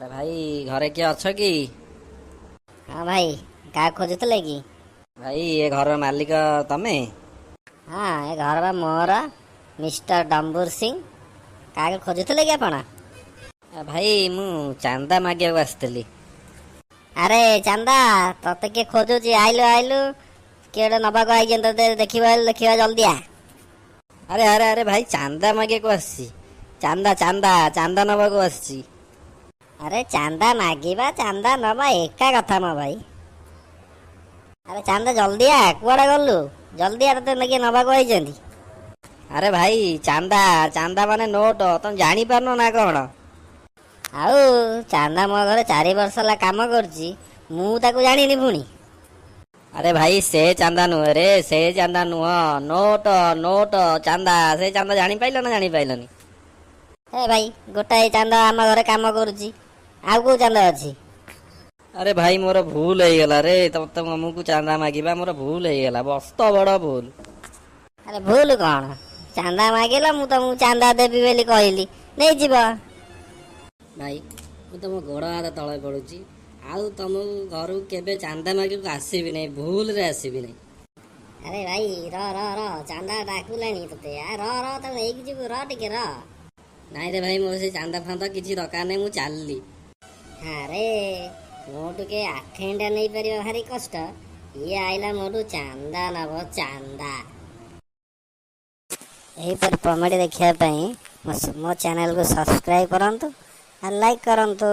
ଆରେ ଭାଇ, ଘରେ କିଏ ଅଛ କି? ହଁ ଭାଇ, କାହାକୁ ଖୋଜୁଥିଲେ କି? ଭାଇ, ଏ ଘରର ମାଲିକ ତମେ? ହଁ, ଏ ଘର ବା ମୋର, ମିଷ୍ଟର ଡମ୍ବୁର ସିଂ। କାହାକୁ ଖୋଜୁଥିଲେ କି ଆପଣ? ଭାଇ, ମୁଁ ଚାନ୍ଦା ମାଗିବାକୁ ଆସିଥିଲି। ଆରେ ଚାନ୍ଦା, ତତେ କିଏ ଖୋଜୁଛି, ଆଇଲୁ ଆଇଲୁ। କିଏ ଗୋଟେ ନବାକୁ ଆଇଛନ୍ତି ତତେ ଦେଖିବା, ଦେଖିବା, ଜଲ୍ଦି ଆ। ଆରେ ଆରେ ଆରେ ଭାଇ, ଚାନ୍ଦା ମାଗିବାକୁ ଆସିଛି। ଚାନ୍ଦା, ଚାନ୍ଦା, ଚାନ୍ଦା ନେବାକୁ ଆସିଛି। ଆରେ, ଚାନ୍ଦା ମାଗିବା, ଚାନ୍ଦା ନବା ଏକା କଥା ମୋ ଭାଇ। ଆରେ ଚାନ୍ଦା, ଜଲ୍ଦି ଆ, କୁଆଡ଼େ ଗଲୁ? ଜଲ୍ଦି ଆ, ତତେ କିଏ ନବାକୁ ଆଇଛନ୍ତି। ଆରେ ଭାଇ, ଚାନ୍ଦା, ଚାନ୍ଦା ମାନେ ନୋଟ, ତମେ ଜାଣିପାରୁନ ନା କଣ? ଆଉ ଚାନ୍ଦା ମୋ ଘରେ 4 ବର୍ଷ ହେଲା କାମ କରୁଛି, ମୁଁ ତାକୁ ଜାଣିନି ପୁଣି? ଆରେ ଭାଇ, ସେ ଚାନ୍ଦା ନୁହେଁ ରେ, ସେ ଚାନ୍ଦା ନୁହଁ। ନୋଟ, ନୋଟ ଚାନ୍ଦା, ସେ ଚାନ୍ଦା। ଜାଣିପାଇଲ ନା ଜାଣିପାଇଲନି? ହେ ଭାଇ, ଗୋଟାଏ ଚାନ୍ଦା ଆମ ଘରେ କାମ କରୁଛି, ଆଉ କୋଉ ଚାନ୍ଦା ଅଛି? ଆରେ ଭାଇ, ମୋର ଭୁଲ ହେଇଗଲା ରେ। ତମକୁ ଚାନ୍ଦା ମାଗିବା ମୋର ଭୁଲ ହେଇଗଲା, ମସ୍ତ ବଡ ଭୁଲ। ଆରେ, ଭୁଲ କଣ? ଚାନ୍ଦା ମାଗିଲ, ମୁଁ ତମକୁ ଚାନ୍ଦା ଦେବି ବୋଲି କହିଲି, ନେଇଯିବ। ଭାଇ, ମୁଁ ତମ ଗୋଡ଼ ହାତ ତଳେ ପଡୁଛି, ଆଉ ତମକୁ ଘରକୁ କେବେ ଚାନ୍ଦା ମାଗିବାକୁ ଆସିବି ନାହିଁ, ଭୁଲରେ ଆସିବି ନାହିଁ। ଆରେ ଭାଇ, ର ର ର, ଚାନ୍ଦା ଡାକୁଲାଣି ତତେ। ଆ ର ର, ତାକୁ ନେଇକି ଯିବୁ, ର ଟିକେ ର। ନାଇଁ ରେ ଭାଇ, ମୋର ସେ ଚାନ୍ଦା ଫାନ୍ଦା କିଛି ଦରକାର ନାହିଁ, ମୁଁ ଚାଲିଲି। ଆରେ, ମୁଁ ଟିକେ ଆଠେଣିଟା ନେଇପାରିବା ଭାରି କଷ୍ଟ, ଇଏ ଆଇଲା ମୋଠୁ ଚାନ୍ଦା ନବ ଚାନ୍ଦା। ଏହିପରି କମେଡ଼ି ଦେଖିବା ପାଇଁ ମୋ ଚ୍ୟାନେଲକୁ ସବସ୍କ୍ରାଇବ୍ କରନ୍ତୁ ଆଉ ଲାଇକ୍ କରନ୍ତୁ।